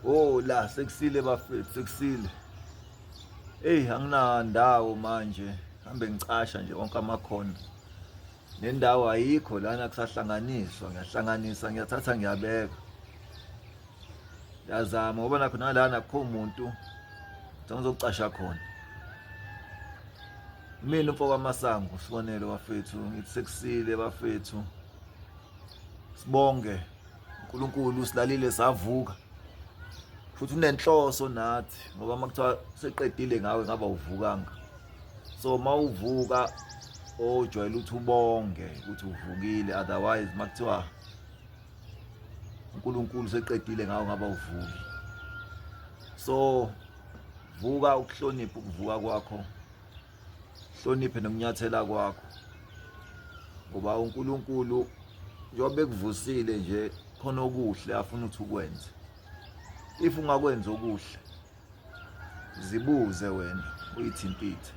Oh la sekusile bafethu sekusile. Hey anginandawo manje hambe ngicasha nje onke amakhona. Nendawo ayikho lana kusahlanganiswa ngiyahlanganisa ngiyathatha ngiyabeka. Ngiyazama ngoba nakho nalana akukho muntu ngizocasha khona. Mina umfo kaMasango sibonelo bafethu ngithi sekusile bafethu. Sibonge uNkulunkulu usilalile savuka futhi unenhloso nathi ngoba uma kuthiwa seqedile ngawe ngaba uvukanga so uma uvuka ojwayele ukuthi ubonge ukuthi uvukile otherwise uma kuthiwa uNkulunkulu seqedile ngawe ngaba uvuki so vuka ukuhlonipha ukuvuka kwakho hloniphe nokunyathela kwakho ngoba uNkulunkulu njengoba ekuvusile nje khona okuhle afuna ukuthi ukwenze if ungakwenza okuhle zibuze wena uyithintithe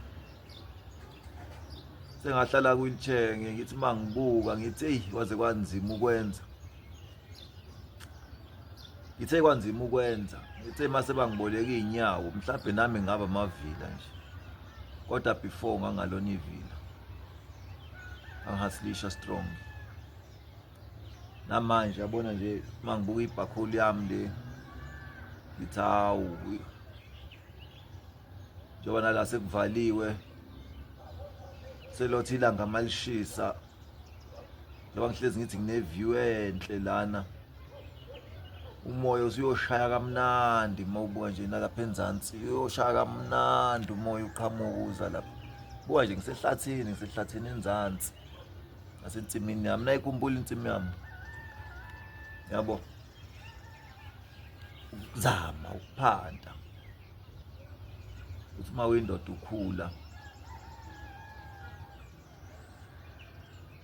sengahlala kwi-wheelchair ngithi uma ngibuka ngithi eyi kwaze kwanzima ukwenza ngithe kwanzima ukwenza ngithe mase bangiboleka iy'nyawo mhlawumbe nami ngaba amavila nje kodwa before ngangalona ivila angihasilisha strong namanje yabona nje uma ngibuka ibhakholi yami le ngithi hawu njengoba nala sekuvaliwe selothi ilanga malishisa njengoba ngihlezi ngithi ngine-view enhle lana umoya usuyoshaya kamnandi uma ubuka nje nalapha enzansi uyoshaya kamnandi umoya uqhamuka uza lapha buka nje ngisehlathini ngisehlathini enzansi ngasensimini yami nayikhumbula insimi yami yabo ukuzama ukuphanda uthi uma uyindoda ukhula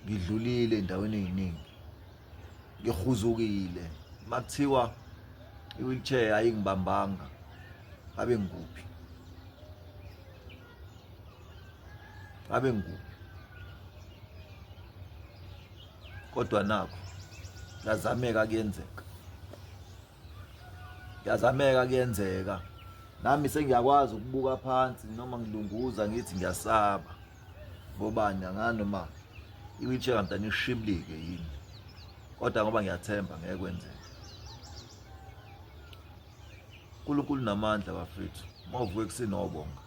ngidlulile endaweni eziningi ngihuzukile makuthiwa i-wheelchair ayingibambanga abe ngikuphi abe ngikuphi kodwa nakho ngazameka kuyenzeka ngiyazameka kuyenzeka nami sengiyakwazi ukubuka phansi noma ngilunguza ngithi ngiyasaba ngobani angani noma i-wheelchair kamntana ishiblike yini kodwa ngoba ngiyathemba ngeke kwenzeke uNkulunkulu namandla bafethu uma uvuka ekuseni wobonga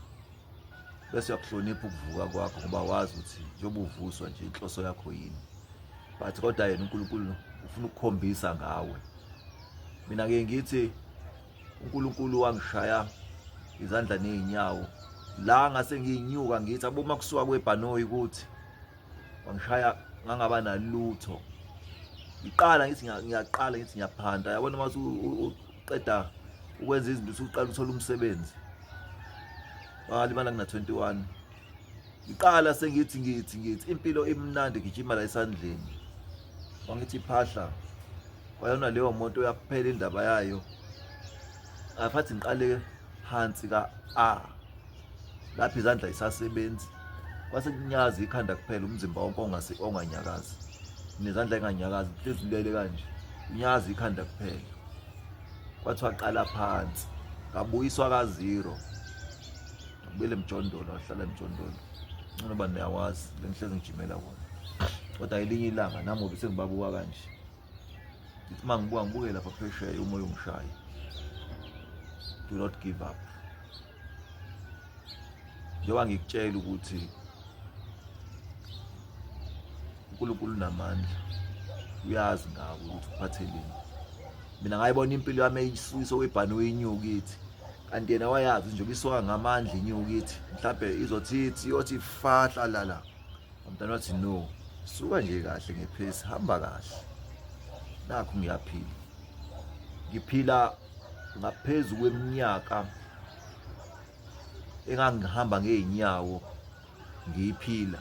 bese uyakuhlonipha ukuvuka kwakho ngoba wazi ukuthi njengoba uvuswa nje inhloso yakho yini but kodwa yena uNkulunkulu ufuna ukukhombisa ngawe mina ke ngithi uNkulunkulu wangishaya izandla nezinyawo la ngase ngiyinyuka ngithi aboma kusuka kwebhanoyi ukuthi wangishaya ngangaba nalutho ngiqala ngithi ngiyaqala ngithi ngiyaphanta yabona uma uqeda ukwenza izinto usuqala uthola umsebenzi walimala ngina 21 ngiqala sengithi ngithi ngithi impilo imnandi gijima la esandleni wangithi phahla kwayona leyo moto yaphela indaba yayo afathi ngiqale phansi ka A lapho izandla isasebenzi kwase kunyaza ikhanda kuphela umzimba wonke ongase onganyakazi nezandla enganyakazi hlezi ulele kanje unyaza ikhanda kuphela kwathiwa qala phansi ngabuyiswa ka zero ngibuyele emjondolo wahlala emjondolo ngcono ba niyawazi lengihlezi ngijimela kona kodwa elinye ilanga nami ngobe sengibabuka kanje ngithi uma ngibuka ngibuke lapha phesheya umoya ungishaye do not give up njengoba ngikutshela ukuthi uNkulunkulu unamandla uyazi ngawe ukuthi uphatheleni mina ngayibona impilo yami eyisusa webhanoyi inyuka ithi kanti yena wayazi njengoba isuka ngamandla inyuka ithi mhlawumbe izothi ithi iyothi fahla lala umntana wathi no suka nje kahle ngephesi hamba kahle nakho ngiyaphila ngiphila ngaphezu kweminyaka engangihamba ngey'nyawo ngiyiphila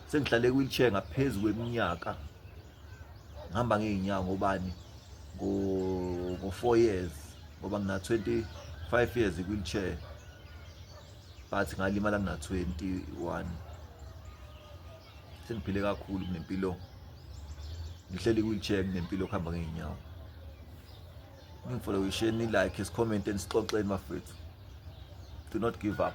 sengihlale kwi-wheelchair ngaphezu kweminyaka ngihamba ngey'nyawo ngobani ngo-four years ngoba ngina-25 years i-wheelchair but ngalimala ngina-21 sengiphile kakhulu kunempilo ngihleli kwi-wheelchair kunempilo okuhamba ngey'nyawo. Ningifollowisheni, ni-like, sicommente, sixoxeni bafethu. Do not give up.